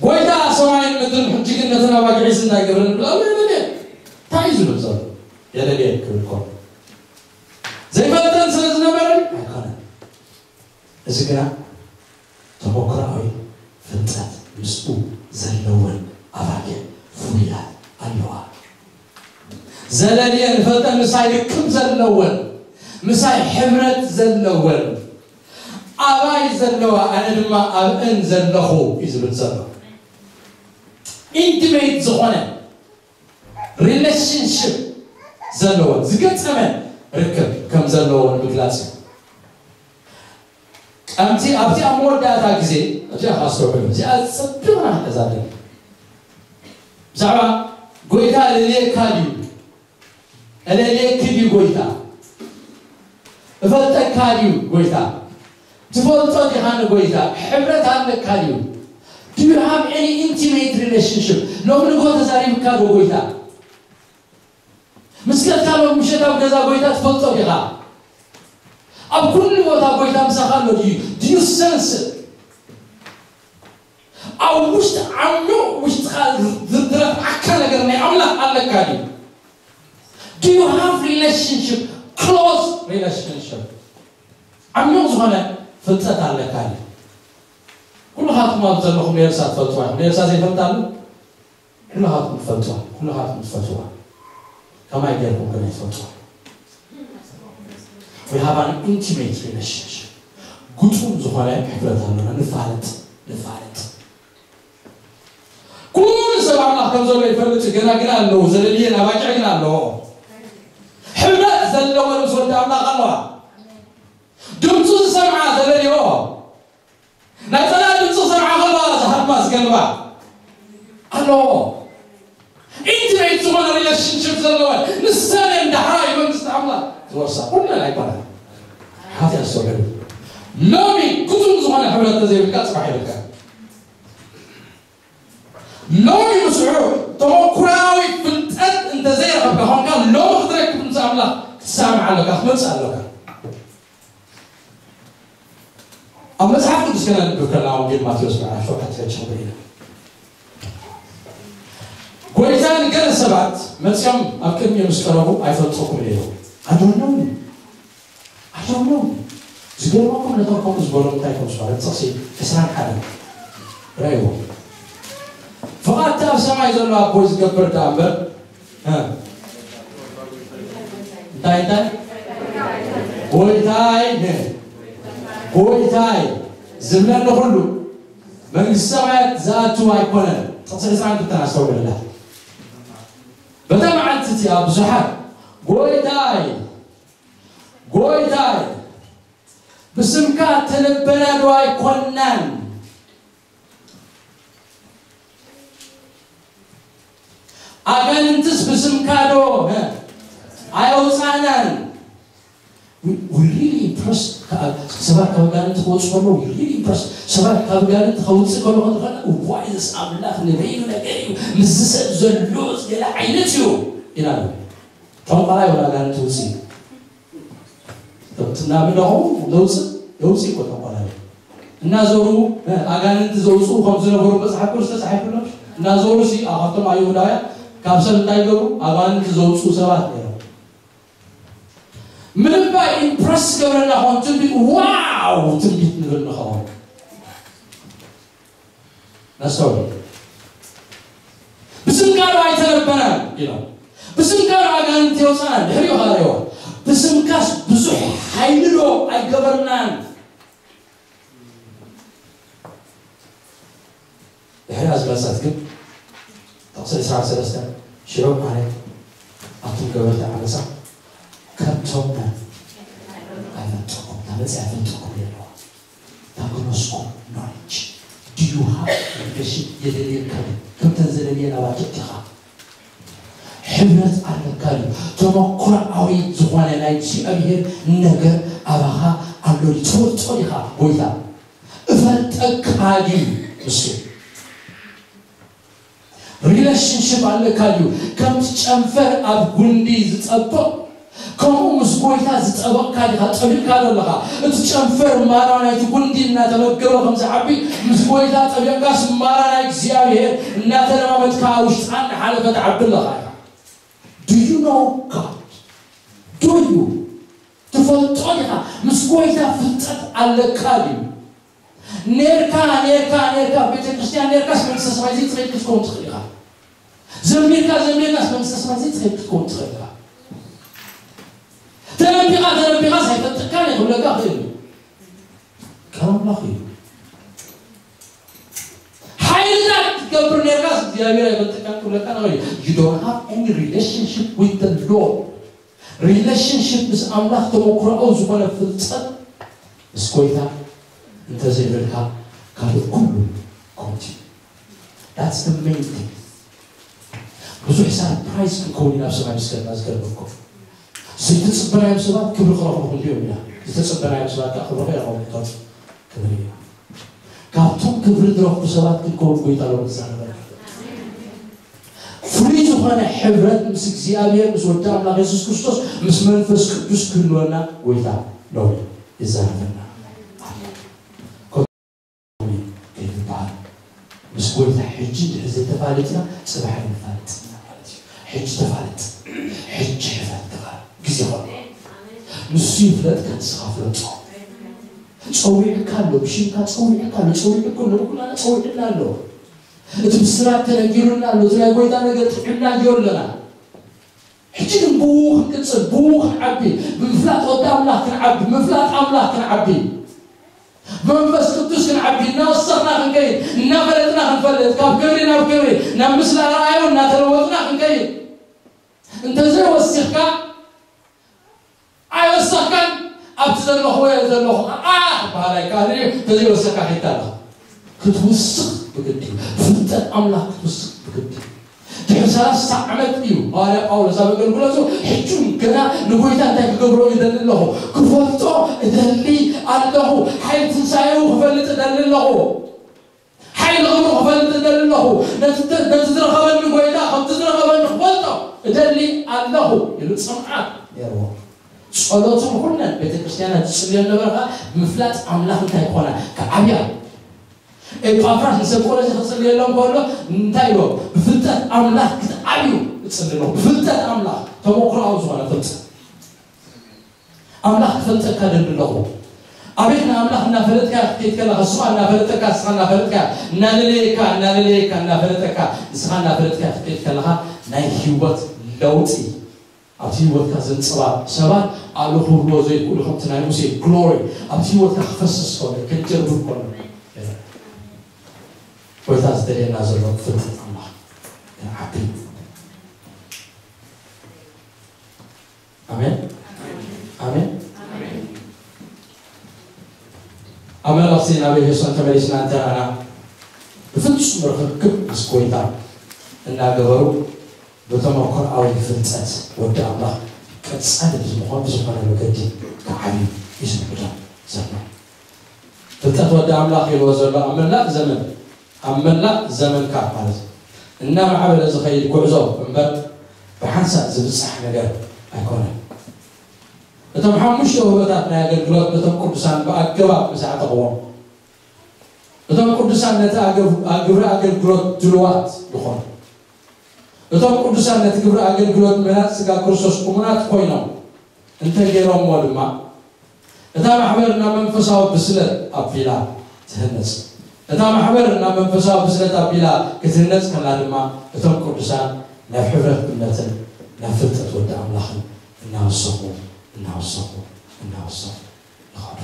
ጎይታ ሰማይን ምድርን ሕጂ ግን ነተን ኣባጊዕስ እንታይ ገብረን ብላ ኣለልየ። እንታይ እዩ ዝብል ዘሎ? የለልየ ክብል ከሎ ዘይፈልጠን ስለ ዝነበረ ኣይኮነን። እዚ ግና ተመኩሮኣዊ ፍልጠት ምስኡ ዘለወን ኣባጊዕ ፍሉያት ኣለዋ። ዘለልየን ፈልጠን ምሳይ ርክብ ዘለወን ምሳይ ሕብረት ዘለወን ኣባይ ዘለዋ ኣነ ድማ ኣብእን ዘለኹ እዩ ዝብል ዘሎ። ኢንቲሜት ዝኾነ ሪሌሽንሽፕ ዘለወን ዝገጠመ ርክብ ከም ዘለዎ ንምግላፅ እዩ። ከምቲ ኣብቲ ኣብ መወዳእታ ግዜ እዚኣ ካስተውዕሉ እዚኣ ፅብቕና ክሕዛ ኣለና። ብዛዕባ ጎይታ ለልየካ ድዩ? እለልየኪ ድዩ ጎይታ? እፈልጠካ ድዩ ጎይታ? ትፈልጦ ዲኻ ንጎይታ? ሕብረት ኣለካ ድዩ? Do you have any intimate relationship? ሎም ንጎ ተዛሪብካ ዶ ጎይታ? ምስ ከድካ ሎም ምሸት ኣብ ገዛ ጎይታ ትፈልጦ ዲኻ? ኣብ ኩሉ ቦታ ጎይታ ምሳኻ ኣሎ ድዩ? Do you sense it? ኣብ ውሽጢ ዓሚቕ ውሽጥኻ ዝረፍዓካ ነገር ናይ ኣምላኽ ኣለካ ድዩ? Do you have relationship, close relationship? ዓሚቕ ዝኾነ ፍልጠት ኣለካ ድዩ? ኩልኻትኩም ኣብ ዘለኹም ኔርሳ ትፈልጥዋ ኢኹም። ኔርሳ ዘይፈልጥ ኣሎ? ኩልኻትኩም ትፈልጥዋ፣ ኩልኻትኩም ትፈልጥዋ። ከማይ ጌርኩም ከመይ ትፈልጥዋ? We have an intimate relationship. ግጡም ዝኾነ ሕብረት ኣለና። ንፋለጥ፣ ንፋለጥ። ኩሉ ሰብ ኣምላኽ ከም ዘሎ ይፈልጥ እዩ። ገና ግን ኣለዉ ዘለልየን ኣባጊዕ ግን ኣለዎ። ሕብረት ዘለዎ ምስ ወዲ ኣምላኽ ኣለዋ። ድምፁ ዝሰምዓ ዘለልዮ ናይ ጸላእ ድምፂ ዝሰምዓ ከለዋ ዝሃድማ ዝገልባ ኣለዎ። ኢንቲሜት ዝኾነ ሪሌሽንሽፕ ዘለወን ንሰን እየን ዳሕራይ መንግስቲ ኣምላኽ ዝወርሳ። ኩለን ኣይኮነን። ሓጢኣት ዝሰብዕሉ ሎሚ ግዙም ዝኾነ ሕብረት ተዘይብልካ ፅባሕ የብልካ። ሎሚ ምስዑ ተመኩራዊ ፍልጠት እንተዘይረኸብካ ኾንካ ሎሚ ክትረክብ ምስ ኣምላኽ ክትሰማማዕ ኣለካ ክትመፅእ ኣለካ። ኣብ መፅሓፍ ቅዱስ ከነንብብ ከለና ወንጌል ማቴዎስ ምዕራፍ ሸውዓተ ሕጂ ክንርኢ ኢና። ጎይታ ንገለ ሰባት መፅኦም ኣብ ቅድሚኡ ምስ ቀረቡ ኣይፈልጠኩም ኢሉ። ኣዶኖም ኣዶኖም ዝገርመኩም ነቶም ከምኡ ዝበሎም እንታይ ከም ዝበለ ጥቕሲ ዕስራን ሓደን ረእይዎ። ፍቓድቲ ኣብ ሰማይ ዘሎ ኣቦይ ዝገብር ደኣ እምበር እንታይ እንታይ ጎይታይ ጎይታይ ዝብለኒ ኩሉ መንግስቲ ሰማያት ዝኣቱ ኣይኮነን። ጥቕሲ ዕስራን ክልተን ኣስተውዕሉላ። በታ መዓልቲ እቲኣ ብዙሓት፣ "ጎይታይ፣ ጎይታይ፣ ብስምካ ተነበና ዶ ኣይኮንናን? ኣጋንንትስ ብስምካ ዶ፣ እ፣ ኣየውጻእናን?" We, we really impressed. ከ-፣ ሰባት ካብ ኣጋንንቲ ክወጽኡ ከለዉ፣ we really impressed። ሰባት ካብ ኣጋንንቲ ከውጽእ ከሎ ክንርኢ ከለና፣ "ዋይ፣ እዚስ ኣምላኽ ንበይኑ ነገር እዩ፣ ምስዚ ሰብ ዘሎ ገለ ዓይነት እዩ" ኢና ንብል። ጠንቋላይ ወላ ኣጋንንቲ ውጽእ እዩ። እናበልኹም ዘውፅእ፣ ዘውፅእ እኮ ተንኮላዊ። እናዞሩ፣ እ፣ ኣጋንንቲ ዘውፅኡ ከም ዝነበሩ መፅሓፍ ቅዱስ ተፃሒፉ ኣሎ። እናዞሩ ሲ፣ ኣብ፣ ካብቶም ኣይሁዳውያን ካብ ሰብ እንታይ ይገብሩ? ኣጋንንቲ ዘውፅኡ ሰባት ነይሮም። ምንባይ ኢምፕረስ ዝገብረና ኾን ትንቢት፣ ዋው፣ ትንቢት ንብል ንኸውን። ነስተውዕል። "ብስምካ ዶ ኣይተነበናን?" ኢሎም። "ብስምካ ዶ ኣጋንንቲ የውፃእናን?" ድሕሪኡ ኸዓ ሪእዋ፣ "ብስምካስ ብዙሕ ሓይሊ ዶ ኣይገበርናን?" ድሕሪኣ ዝመጸት ግን ጥቕሲ ዕስራን ሰለስተን፣ "ሽዑ ኣነ ኣቱም ገበርቲ ዓመፃ ከቶም ኣይፈልጠኩም፣ እታ መፅኣ ኣይፈልጠኩም የለዋ። Diagnosco knowledge. Do you have revelation? የደልየካ ድዩ? ከምተን ዘደልየን ኣባጊዕ ዲኻ? ሕብረት ኣለካ ድዩ? ተመኩሮኣዊ ዝኾነ ናይ እግዚኣብሔር ነገር ኣባኻ ኣሎ ድዩ? ትፈልጦ ዲኻ? ጎይታ እፈልጠካ ድዩ? እሱ ሪሌሽንሽፕ ኣለካ ድዩ? ከምቲ ጨንፈር ኣብ ጉንዲ ዝጸብቕ፣ ከምኡ ምስ ጎይታ ዝጸበቕካ ዲኻ? ጸቢቕካ ዶ ኣለኻ? እቲ ጨንፈር ማራ ናይቲ ጉንዲ እናተመገበ ከም ዝዓቢ፣ ምስ ጎይታ ጸቢቕካስ ማራ ናይ እግዚኣብሔር እናተለማመድካ ውሽጥኻ እናሓለፈ ትዓቢ ኣለኻ ኢኻ። Do you know God? Do you? ትፈልጦ ዲኻ? ምስ ጎይታ ፍልጠት ኣለካ ድዩ? ኔርካ፣ ኔርካ፣ ኔርካ፣ ቤተ ክርስቲያን ኔርካስ መንግስተ ሰማይ ዘይትኸይድ ክትከውን ትኽእል ኢኻ። ዘሚርካ፣ ዘሚርካስ መንግስተ ሰማይ ዘይትኸይድ ክትከውን ትኽእል ኢኻ። ተነቢኻ፣ ተነቢኻስ ኣይፈልጠካን እየ ክብለካ ይኽእል እዩ። ቃል ኣምላኽ እዩ። ሓይልታት ክትገብር ኔርካስ እግዚኣብሔር ኣይፈልጠካን ክብለካ ይኽእል እዩ። You don't have any relationship with the Lord. ሪሌሽንሽፕ ምስ ኣምላኽ ተመኩሮኣዊ ዝኾነ ፍልጠት ምስ ጎይታ እንተዘይብልካ ካልእ ኩሉ ኮንት እዩ። That's the main thing። ብዙሕ ሰርፕራይዝ ክንከውን ኢና ኣብ ሰማይ ምስ ከድና ዝገርመኩም። ዘይተጸበናዮም ሰባት ክብሪ ክረኽቡ ክንሪኦም ኢና። ዝተጸበናዮም ሰባት ከዓ ክብሪ ከይረኸቡ ንተርፍ። ክብሪ ኢና። ካብቶም ክብሪ ዝረኽቡ ሰባት ክንከውን ጎይታ ሎሚ ይዛረበና። ፍሉይ ዝኾነ ሕብረት ምስ እግዚኣብሔር፣ ምስ ወዲ ኣምላኽ የሱስ ክርስቶስ፣ ምስ መንፈስ ቅዱስ ክህልወና ጎይታ ሎሚ ይዛረበና። ከይትበሃል። ምስ ጎይታ ሕጂ እንድሕር ዘይተፋለጥና፣ ጽባሕ ኣይንፋለጥን ኢና ማለት እዩ። ሕጂ ተፋለጥ። ሕጂ ሕፈር ተባል። ግዜ ኾነ። ንሱ ይፍለጥካ፣ ንስኻ ፍለጦ። ጸዊዕካ ኣሎ፣ ብሽምካ ጸዊዕካ ኣሎ፣ ጸዊዕኩ ኣሎ፣ ብኩላና ጸዊዕና ኣሎ። እቲ ብስራት ተነጊሩና ኣሎ፣ እቲ ናይ ጎይታ ነገር ጥዒምናዮ ኣለና። ሕጂ ግን ብኡ ክንቅጽል፣ ብኡ ክንዓቢ፣ ብምፍላጥ ወዲ ኣምላኽ ክንዓቢ፣ ብምፍላጥ ኣምላኽ ክንዓቢ። ብመንፈስ ቅዱስ ክንዓቢ፣ እናወሰኽና ክንከይድ፣ እናፈለጥና ክንፈልጥ፣ ካብ ክብሪ ናብ ክብሪ፣ ናብ ምስሊ ኣርኣያኡ እናተለወጥና ክንከይድ። እንተዘይወሲኽካ፣ ኣይወሰኽካን፣ ኣብቲ ዘለኹ እየ ዘለኹ፣ ኣኣ ክበሃል ኣይከኣልን እዩ። እንተዘይወሰኽካ ከይድካ ኣለኻ። ክትውስኽ ብግዲ እዩ። ብፍልጠት ኣምላኽ ክትውስኽ ብግዲ እዩ። ድሕሪ ሰላሳ ዓመት እዩ ሃዋርያ ጳውሎስ ኣብ ኣገልግሎቱ፣ ሕጂ እውን ገና ንጎይታ እንታይ ክገብሮ ይደሊ ኣለኹ? ክፈልጦ እደሊ ኣለኹ። ሓይሊ ትንሳኤኡ ክፈልጥ እደሊ ኣለኹ። ሓይሊ ክብሩ ክፈልጥ እደሊ ኣለኹ። ነቲ፣ ነቲ ዝረኸበኒ ጎይታ ከምቲ ዝረኸበኒ ክፈልጦ እደሊ ኣለኹ ኢሉ ጽምኣት ነይርዎ። ጸሎቱ ንኹለን ቤተ ክርስቲያናት ዝጽልዮ ነበረ፣ ከዓ ብምፍላጥ ኣምላኽ እንታይ ክኾና ክዓብያ። ኤጳፍራስ ንሰብ ቆሮንቶስ ክጽልየሎም ከሎ እንታይ ኢሎ? "ብፍልጠት ኣምላኽ ክትዓብዩ እጽሊ ኣለኹ።" ብፍልጠት ኣምላኽ፣ ተመኩሮኣዊ ዝኾነ ፍልጠት። ኣምላኽ ክፈልጠካ ደሊ ኣለኹ። ኣቤት ንኣምላኽ እናፈለጥካ ክትከይድ ከለኻ፣ ንስኻ እናፈለጠካ፣ ንስኻ እናፈለጥካ፣ እናለለየካ፣ እናለለየካ፣ እናፈለጠካ፣ ንስኻ እናፈለጥካ ክትከይድ ከለኻ፣ ናይ ህይወት ለውጢ ኣብቲ ህይወትካ ዘንጸባርቕ ሰባት ኣሉ ክብልዎ ዘይክእሉ ከምቲ ናይ ሙሴ ግሎሪ ኣብቲ ህይወትካ ክፈስስ ከሎ፣ ክትጀርብር ከሎ፣ ጎይታ ዝደልየና ዘሎ ፍልጠት ንዓቢ። ኣሜን። ኣሜን። ኣብ መልእኽቲ ናብ ኤፌሶን ተመሊስና እንተ ረኣና፣ ብፍጹም ርኽክብ ምስ ጎይታ እናገበሩ ብተመክሮኣዊ ፍልጠት ወዲ ኣምላኽ ቀጻሊ ብዝኾን ብዝኾነ መገዲ ክዓብዩ እዩ ዝምዕዶም ዘሎ። ፍልጠት ወዲ ኣምላኽ ኢልዎ ዘሎ ኣብ መላእ ዘመን፣ ኣብ መላእ ዘመንካ ማለት እዩ። እናማዕበለ ዝኸይድ ጉዕዞ እምበር ብሓንሳእ ዝብጻሕ ነገር ኣይኮነን። እቶም ሓሙሽተ ውህበታት ናይ ኣገልግሎት ነቶም ቅዱሳን ብኣገባብ ምስ ኣዕጠቕዎም፣ እቶም ቅዱሳን ነቲ ኣገብ-፣ ግብሪ ኣገልግሎት ድሉዋት ይኾኑ። እቶም ቅዱሳን ነቲ ግብሪ ኣገልግሎት ምህናጽ ስጋ ክርስቶስ እሙናት ኮይኖም እንተ ገይሮምዎ ድማ፣ እታ ማሕበር ናብ መንፈሳዊ ብስለት ኣቢላ ትህነጽ። እታ ማሕበር ናብ መንፈሳዊ ብስለት ኣቢላ ክትህነጽ ከላ ድማ፣ እቶም ቅዱሳን ናብ ሕብረት እምነትን ናብ ፍልጠት ወዲ ኣምላኽን እናወሰኹ፣ እናወሰኹ፣ እናወሰኹ ይኸዱ።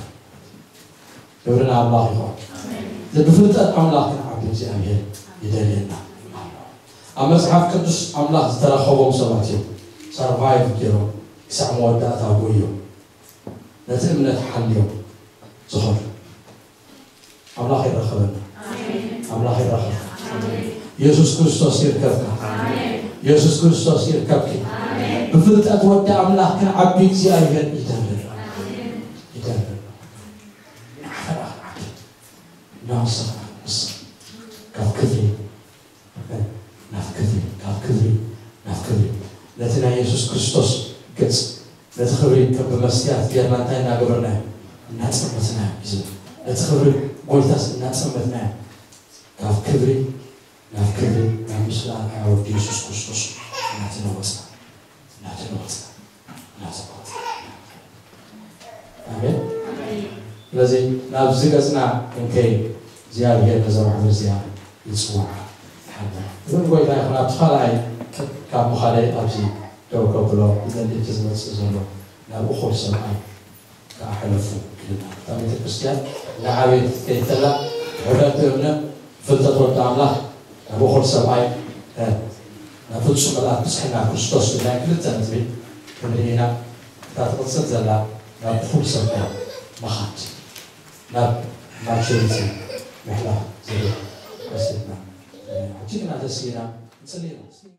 ክብሪ ንኣምላኽ ይኹን። ብፍልጠት ኣምላኽ ክንዓቢ እግዚኣብሔር ይደልየና ኣሎ። ኣብ መጽሓፍ ቅዱስ ኣምላኽ ዝተረኸቦም ሰባት እዮም ሰርቫይቭ ገይሮም ክሳዕ መወዳእታ ጎዮም ነቲ እምነት ሓልዮም ዝኸዱ። ኣምላኽ ይረኸበና። ኣምላኽ ይረኸብ። ኢየሱስ ክርስቶስ ይርከብካ። ኢየሱስ ክርስቶስ ይርከብኪ። ብፍልጠት ወዲ ኣምላኽ ክንዓቢ እግዚኣብሔር ይደልየና። ይደልየና። ንዓኻ ክንዓቢ። እናወሰኽና ንወስኽ። ካብ ክብሪ ናብ ክብሪ፣ ካብ ክብሪ ናብ ክብሪ። ነቲ ናይ የሱስ ክርስቶስ ገጽ፣ ነቲ ክብሪ ከም ብመስትያት ጌርና እንታይ እናገበርናዮ? እናጸመትናዮ እዩ ዝብል። ነቲ ክብሪ ጎይታስ እናጸመትናዮ፣ ካብ ክብሪ ናብ ክብሪ፣ ናብ ምስላ ናይ ወዲ የሱስ ክርስቶስ እናተለወጥና፣ እናተለወጥና፣ እናተለወጥና። ኣሜን። ስለዚ ናብዚ ገጽና እንከይ እግዚኣብሔር ነዛ ማሕበር እዚኣ ይጽውዓ። ሓና እዞም ጎይታ ይኹን ኣብቲ ካልኣይ ካብ ምዃነይ ኣብዚ ደው ከብሎ ዘንድቲ ዝመጽእ ዘሎ ናብ እኹል ሰብኣይ ከኣ ሕለፉ ኢልና እታ ቤተ ክርስቲያን እናዓበየት ከይተላ ሕረቲ እምነ ፍልጠት ወዲ ኣምላኽ ናብ እኹል ሰብኣይ እ፣ ናብ ፍጹም ምልኣት ብጽሕና ክርስቶስ ዝብል ናይ ክልተ ነጥቢ ክንርኢ ኢና። እታ ትቕጽል ዘላ ናብ እኹል ሰብኣይ ምኻድ፣ ናብ ማቹሪቲ ምሕላፍ ዝብል ወሲድና። እጅግና ደስ ኢልና ንጽሊ ኢና።